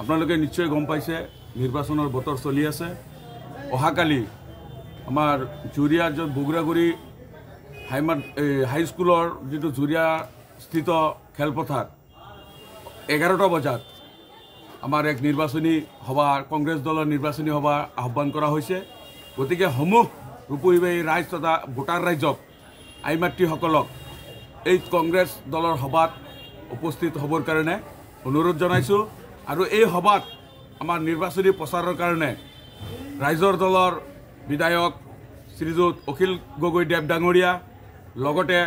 আপোনালোকে নিশ্চয় গম পাইছে, নিৰ্বাচনৰ বতৰ চলি আছে। অহাকালি আমাৰ জুৰিয়া য'ত বগুৰাগুৰি হাইস্কুলৰ যিটো জুৰিয়াস্থিত খেলপথাৰ 11টা বজাত আমাৰ এক নিৰ্বাচনী সভা, কংগ্ৰেছ দলৰ নিৰ্বাচনী সভা আহ্বান কৰা হৈছে। গতিকে সমূহ ৰূপহীবাহী ৰাইজ তথা ভোটাৰ ৰাইজক, আই মাতৃসকলক এই কংগ্ৰেছ দলৰ সভাত উপস্থিত হ'বৰ কাৰণে অনুৰোধ জনাইছোঁ। আৰু এই সভাত আমাৰ নিৰ্বাচনী প্ৰচাৰৰ কাৰণে ৰাইজৰ দলৰ বিধায়ক শ্ৰীযুত অখিল গগৈ দেৱ ডাঙৰীয়া, লগতে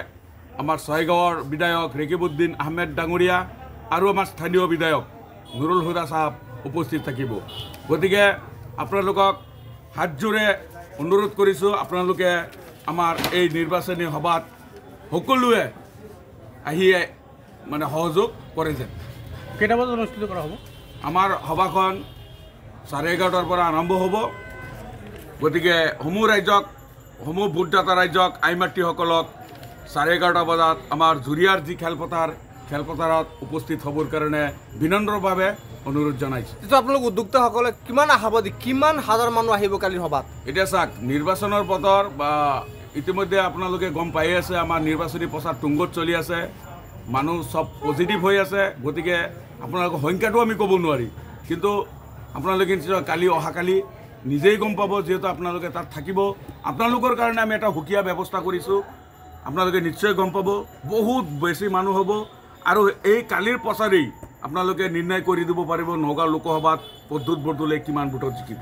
আমাৰ ছয়গাঁৱৰ বিধায়ক ৰেকিবুদ্দিন আহমেদ ডাঙৰীয়া আৰু আমাৰ স্থানীয় বিধায়ক নুৰুল হুদা চাহাব উপস্থিত থাকিব। গতিকে আপোনালোকক হাতজোৰে অনুৰোধ কৰিছোঁ, আপোনালোকে আমাৰ এই নিৰ্বাচনী সভাত সকলোৱে আহি মানে সহযোগ কৰে যেন। কেইটা বজাত অনুষ্ঠিত কৰা হ'ব? আমাৰ সভাখন 11:30টাৰ পৰা আৰম্ভ হ'ব। গতিকে সমূহ ৰাইজক, সমূহ ভোটদাতা ৰাইজক, আই মাতৃসকলক 11:30 বজাত আমাৰ জুৰিয়াৰ যি খেলপথাৰত উপস্থিত হ'বৰ কাৰণে বিনম্ৰভাৱে অনুৰোধ জনাইছোঁ। যিটো আপোনালোক উদ্যোক্তাসকলে কিমান আশাবাদী, কিমান হাজাৰ মানুহ আহিব কালিৰ সভাত? এতিয়া চাওক, নিৰ্বাচনৰ বতৰ বা ইতিমধ্যে আপোনালোকে গম পায়ে আছে, আমাৰ নিৰ্বাচনী প্ৰচাৰ তুংগত চলি আছে, মানুহ চব পজিটিভ হৈ আছে। গতিকে আপোনালোকৰ সংখ্যাটো আমি ক'ব নোৱাৰি, কিন্তু আপোনালোকে নিশ্চয় কালি অহাকালি নিজেই গম পাব, যিহেতু আপোনালোকে তাত থাকিব। আপোনালোকৰ কাৰণে আমি এটা সুকীয়া ব্যৱস্থা কৰিছোঁ, আপোনালোকে নিশ্চয় গম পাব বহুত বেছি মানুহ হ'ব। আৰু এই কালিৰ প্ৰচাৰেই আপোনালোকে নিৰ্ণয় কৰি দিব পাৰিব নগাঁও লোকসভাত প্ৰদ্যুৎ বৰদলৈ কিমান ভোটত জিকিব।